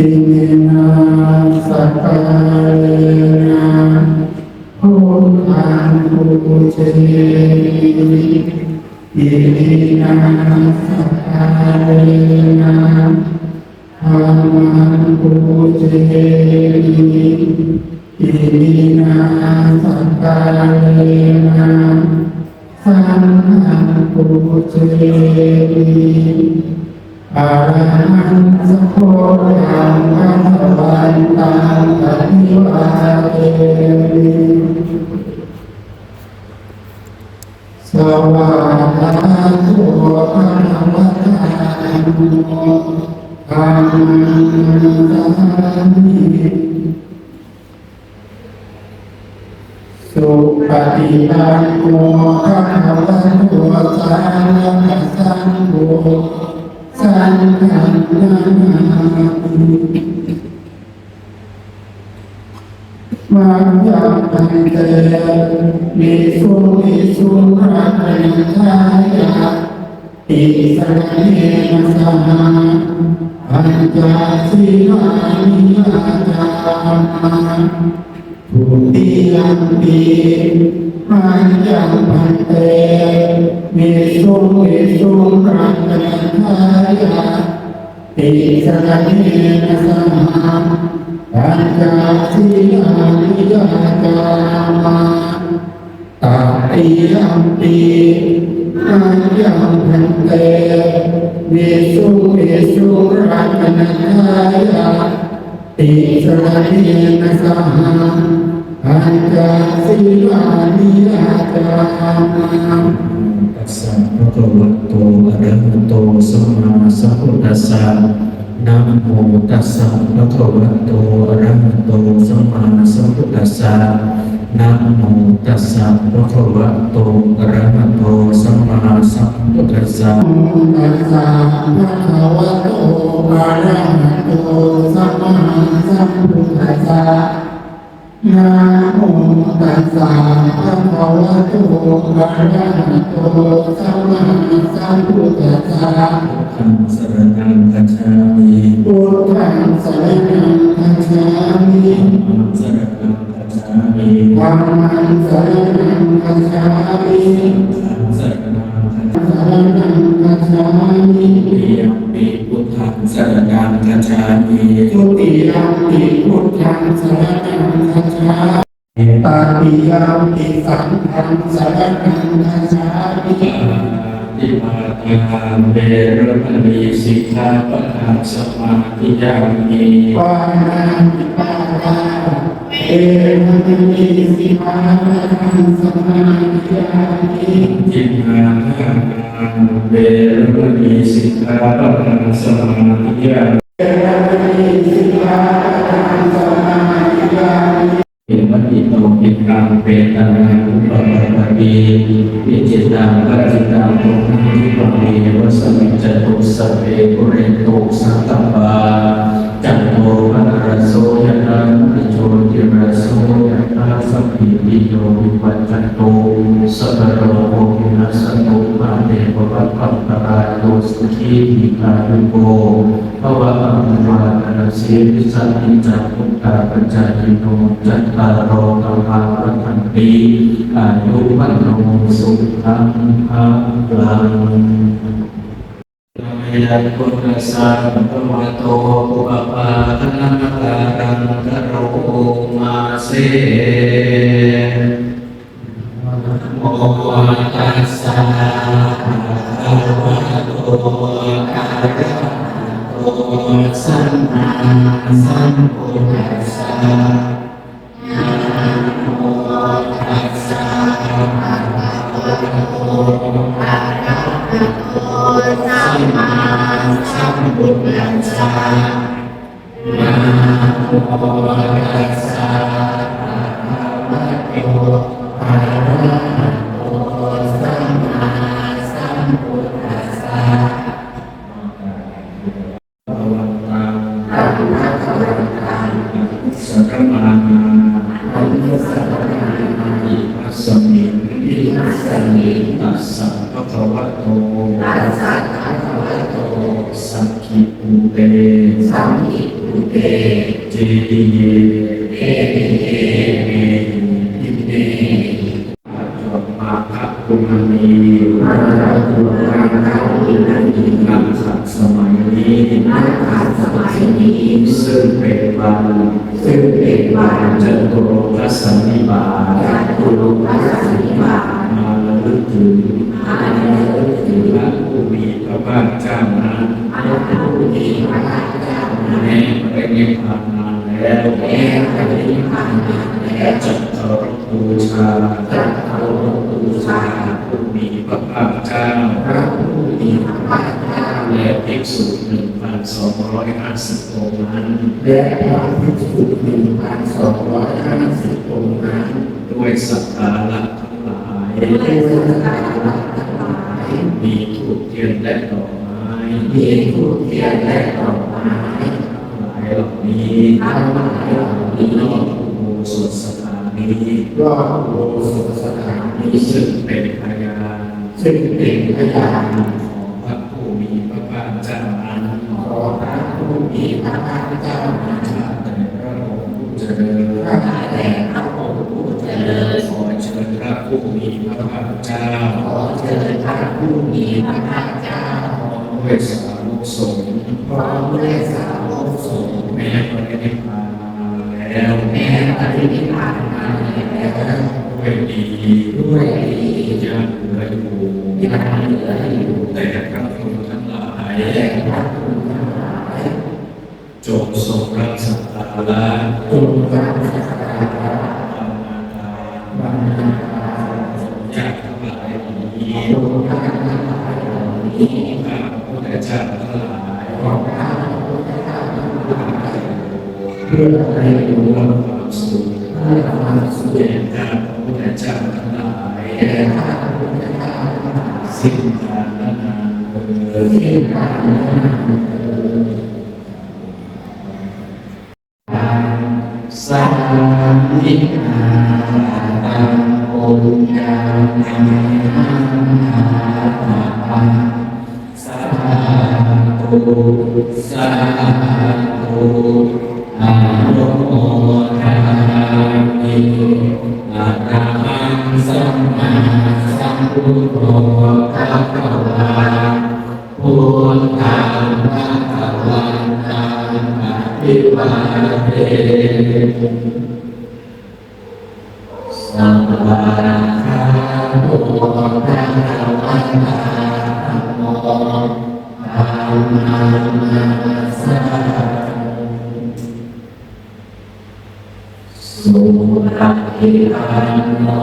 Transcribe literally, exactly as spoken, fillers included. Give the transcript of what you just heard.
Iminā sakkārena buddhaṃ pūjemi. Iminā sakkārena dhammaṃ pūjemi. Iminā sakkārena saṅghaṃ pūjemi. Arahaṃ sabodhaṃ bhagavantaṃ abhivādemi. Svākkhāto bhagavatā dhammo, dhammaṃ namassāmi. Supaṭipanno bhagavato sāvakasaṅgho, saṅghaṃ namāmi. Mayaṃ bhante visuṃ visuṃ rakkhaṇatthāya tisaraṇena saha pañca sīlāni yācāma. Dutiyampi mayaṃ bhante visuṃ visuṃ rakkhaṇatthāya tisaraṇena saha pañca sīlāni yācāma. Tatiyampi mayaṃ bhante visuṃ visuṃ rakkhaṇatthāya tisaraṇena saha pañca sīlāni yācāma. Tassa bhagavato arahato sammāsambuddhassa. Namo tassa bhagavato arahato sammāsambuddhassa. Namo tassa bhagavato arahato sammāsambuddhassa. Namo tassa bhagavato arahato sammāsambuddhassa. Namo tassa bhagavato arahato sammāsambuddhassa. Buddhaṃ saraṇaṃ gacchāmi. Buddhaṃ saraṇaṃ gacchāmi. Dhammaṃ saraṇaṃ gacchāmi. Dhammaṃ saraṇaṃ gacchāmi. Saṅghaṃ saraṇaṃ gacchāmi. Saraṇaṃ gacchāmi. Dutiyampi buddhaṃ saraṇaṃ gacchāmi. Dutiyampi buddhaṃ saraṇaṃ gacchāmi. Tatiyampi saṅghaṃ saraṇaṃ gacchāmi. Pāṇātipātā veramaṇī sikkhāpadaṃ samādiyāmi. Pāṇātipātā veramaṇī sikkhāpadaṃ samādiyāmi. Adinnādānā veramaṇī sikkhāpadaṃ samādiyāmi. Veramaṇī sikkhāpadaṃ samādiyāmi. Paṇīto khippaṃ petānaṃ upakappati. Icchitaṃ patthitaṃ tumhaṃ khippameva samijjhatu. Sabbe pūrentu saṅkappā cando paṇṇaraso yathā maṇi jotiraso yathā. Sabbītiyo vivajjantu sabbarogo vinassatu mā te bhavatvantarāyo sukhī dīghāyuko bhava. Abhivādanasīlissa niccaṃ vuḍḍhāpacāyino cattāro dhammā vaḍḍhanti āyu vaṇṇo sukhaṃ balaṃ. Mayā buddhassa bhagavato upapādanamakāraṃ Sambuddhassa. Namo tassa bhagavato arahato sammāsambuddhassa. Namo tassa bhagavato arahato sammāsambuddhassa. Bhagavantaṃ, taṃ bhagavantaṃ, anussaraṃ, anussaraṃ, imasmiṃ, imasmiṃ, tassa bhagavato, tassa bhagavato, saṅghibhūte, saṅghibhūte, cetiye, cetiye, imehi, imehi. มาฆะกุมมารี มาฆะกุมมารี นักขัตสมัยนี้ นักขัตสมัยนี้ ซึ่งเป็นวัน ซึ่งเป็นวัน จตุรงคสันนิบาต จตุรงคสันนิบาต มาระลึกถึง มาระลึกถึง พระผู้มีพระภาคเจ้านั้น พระผู้มีพระภาคเจ้านั้น แม้ปรินิพพานนานแล้ว แม้ปรินิพพานนานแล้ว จักเคารพ บูชา จักเคารพบูชา พระผู้มีพระภาคเจ้า พระผู้มีพระภาคเจ้า และภิกษุ หนึ่งพันสองร้อยห้าสิบ องค์นั้น และพระภิกษุ หนึ่งพันสองร้อยห้าสิบ องค์นั้น ด้วยสักการะทั้งหลาย ด้วยสักการะทั้งหลาย มีธูปเทียนและดอกไม้ มีธูปเทียนและดอกไม้ ทั้งหลายเหล่านี้ ทั้งหลายเหล่านี้ รอบอุโบสถสถานนี้ รอบอุโบสถสถานนี้ ซึ่งเป็นพยาน ซึ่งเป็นพยาน ของพระผู้มีพระภาคเจ้านั้น ของพระผู้มีพระภาคเจ้านั้น ข้าแต่พระองค์ผู้เจริญ ข้าแต่พระองค์ผู้เจริญ ขอเชิญพระผู้มีพระภาคเจ้า ขอเชิญพระผู้มีพระภาคเจ้า พร้อมด้วยสาวกสงฆ์ พร้อมด้วยสาวกสงฆ์ แม้ปรินิพพานนานแล้ว แม้ปรินิพพานนานแล้ว ด้วยดี ด้วยดี ยังเหลืออยู่ ยังเหลืออยู่ แต่พระคุณทั้งหลาย แต่พระคุณทั้งหลาย จงทรงรับสักการะ จงรับสักการะ บรรณาการ บรรณาการ ของญาติทั้งหลายเหล่านี้ ของญาติทั้งหลายเหล่านี้ ของข้าพระพุทธเจ้าทั้งหลาย ของข้าพระพุทธเจ้าทั้งหลาย เพื่อประโยชน์ เพื่อความสุข เพื่อความสุข แก่ข้าพระพุทธเจ้าทั้งหลาย แก่ข้าพระพุทธเจ้าทั้งหลาย สิ้นกาลนานเทอญ สิ้นกาลนานเทอญ Sāmikkhātaṃ puññaṃ mayhaṃ dātabbaṃ. Sādhu, sādhu, anumodāmi. Arahaṃ sammāsambuddho bhagavā. Buddhaṃ bhagavantaṃ abhivādemi. Svākkhāto bhagavatā dhammo, dhammaṃ namassāmi. Supaṭipanno